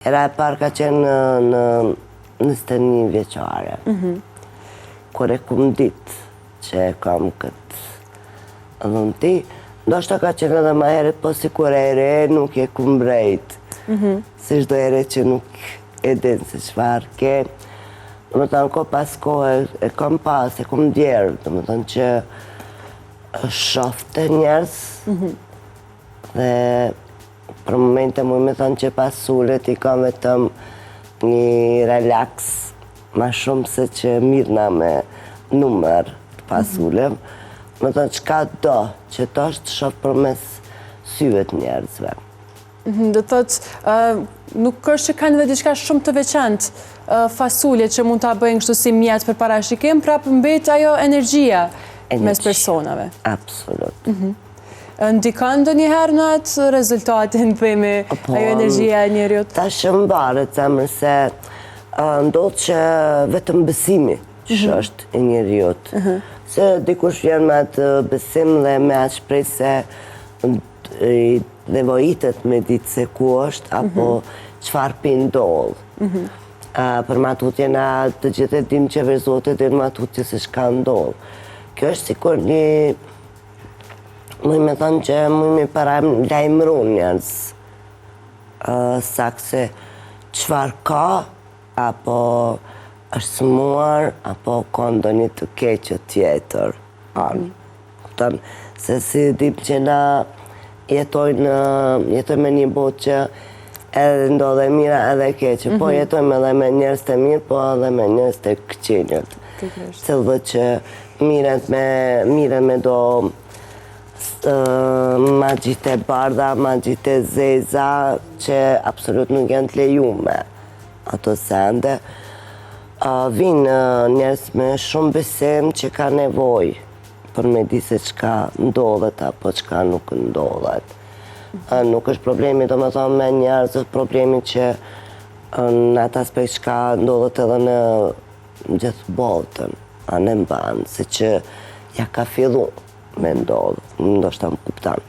Hera e parë ka qenë në 21 vjeçare. Kur e kum ditë që e kam këtë dhunti, ndoshta ka qenë edhe ma herët, po sikur e re nuk e kum vrejt. Si çdo herë që nuk e din se çfarë ke. Do më thënë, kohë pas kohe e kam pas, e kum ndjerë, do më thënë që shof te njerëz dhe për momente muj me thënë që fasulet i kam vetëm një relaks ma shumë se që mirrna me numër të fasuleve. Me thënë çka do që të është shof përmes syve të njerëzve. Do të thotë, nuk është që kanë dhe diçka shumë të veçantë fasuljet që mund ta bëjnë kështu si mjet për parashikim, prapë mbet ajo energjia mes personave. Absolut. Ndikon ndonjëherë në atë rezultatin, themi, Po, ajo energjia e njeriut? Tash më varet, zemër, se ndodh që vetëm besimi që është i njeriut. Se dikush vjen me atë besim dhe me atë shpresë se i nevojitet me ditë se ku është apo çfarë pi ndodh. Për ma tutje na të gjithë e dim që veç Zoti din ma tutje se çka ndodh. Kjo është sikur një, muj me thënë që muj me paralajmëru njerëz saktë se çfarë ka, apo është sëmuar, apo ka ndonjë të keqe tjetër. Anë. Kupton? Se si dim që na jetojnë, jetojmë me një botë që edhe ndodhe mira edhe keqe, po jetojmë edhe me njerëz të mirë, po edhe me njerëz të këqinjët. Cilëve që miren me do magjit e bardha, magjit e zeza, që absolut nuk janë të lejume ato sende. Vinë njerëz me shumë besim që ka nevojë për me di se çka ndodhet apo çka nuk ndodhet. Nuk është problemi, do me thonë, me njerëz, është problemi që në atë aspekt çka ndodhet edhe në gjithë botën, anembanë, se që ja ka fillu me ndodhë, ndoshta më kuptan.